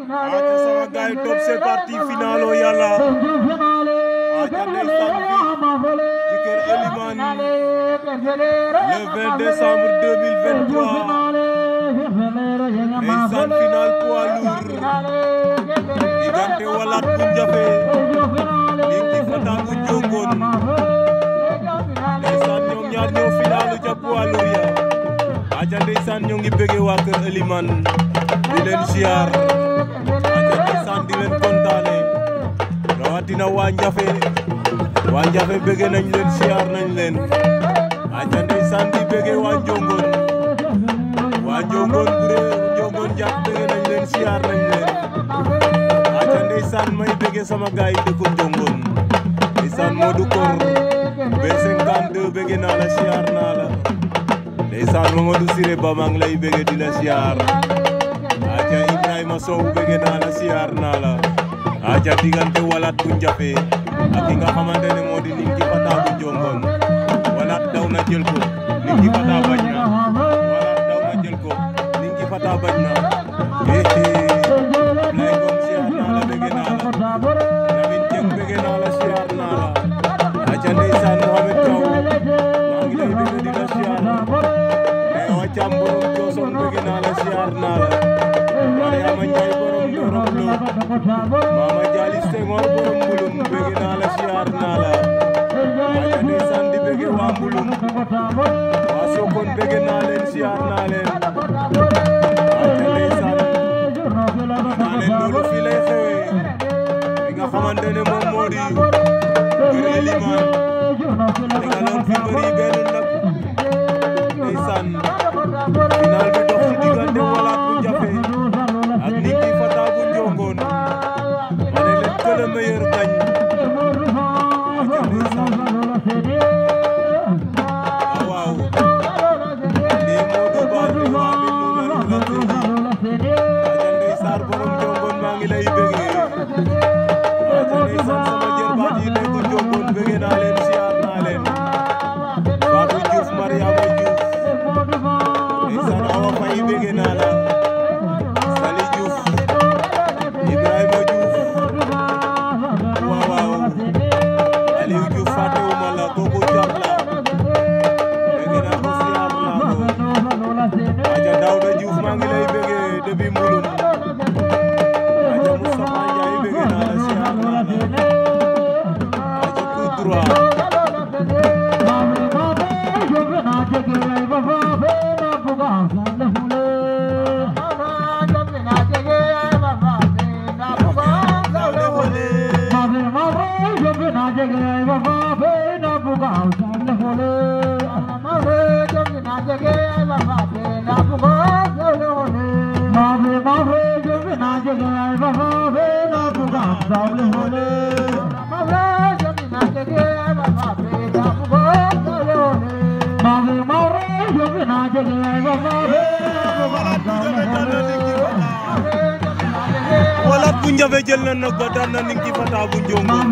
aca sama gaay top c'est parti finalo yalla aca ndeysaan bi ci kër Elimane le 20 décembre 2023 ndeysaan final poids lourd diggante Walat bu Njafe Ninki Fata bu Njongon ndeysaan ñoom ñaar ñoo finalu ca poids lourd ya aca ndeysaan ñoo ngi bëgg waa kër Elimane di leen ziar aca ndeysaan di leen kontaane rawatina waa Njafe bëgg nañ leen ziar nañ leen aca ndeysaan di bëgg waa Njongon bure Njongon jàpp bëgg nañ leen ziar nañ leen aca ndeysaan may bëgg sama gaay yi dëkk Njongon ndeysaan Modou Kor B52 bëgg naa la ziar naa la ndeysaan Mamadou Siré Ba maa ngi lay bëgg di la ziar aca Ibrahima Sow bëgg naa la ziar naa la aca diggante Walat bu Njafe ak ki nga xamante ne moo di Ninki Fata bu Njongon Walat daw na jël ko Ninki Fata bañ na Walat daw na jël ko Ninki Fata bañ na lay gom ziar naa la bëgg naa la Lamine Dieng bëgg naa la ziar naa la aca ndeysaan Mohamed Thiaw maa ngi lay bëgg di la ziar mais wacam borom Jooson bëgg naa la ziar naa la Mariama Njaay borom Dorop Lo Mama Jali Senghor borom Mbulum bëgg naa la ziar naa la aca ndeysaan di bëgg waa Mbulum waa Sokone bëgg naa leen ziar naa leen aca ndeysaan naa leen loolu fii lay xewee li nga xamante ne moom moo di kër Elimane tegaloon fi mbëri benn nag ndeysaan final bi dox ci diggante Walat bu Njafe ak Ninki Fata bu Njongon ma ne leen que le meilleur gagne aca ndeysaan waaw lii Modou Ba di waa bi nuna la tëji aca ndeysaan borom Njongon maa ngi lay bëggee aca ndeysaan sama jërbaat yi nekk Njongon bëgg naa leen ziar naa leen Fatou Diouf Mariama Diouf ndeysaan Awa Faye bëgg naa la Sali Diouf Ibrahima Diouf waaw Aliou Diouf fàttewuma la kooku jar la bëgg naa ko ziar naa ko aca Daouda Diouf maa ngi lay bëggee depuis Mbulum aca Moustapha Ndiaye bëgg naa la ziar naa la aca tout droit Walat bu Njafe jël na nag ba daan na Ninki Fata bu Njongon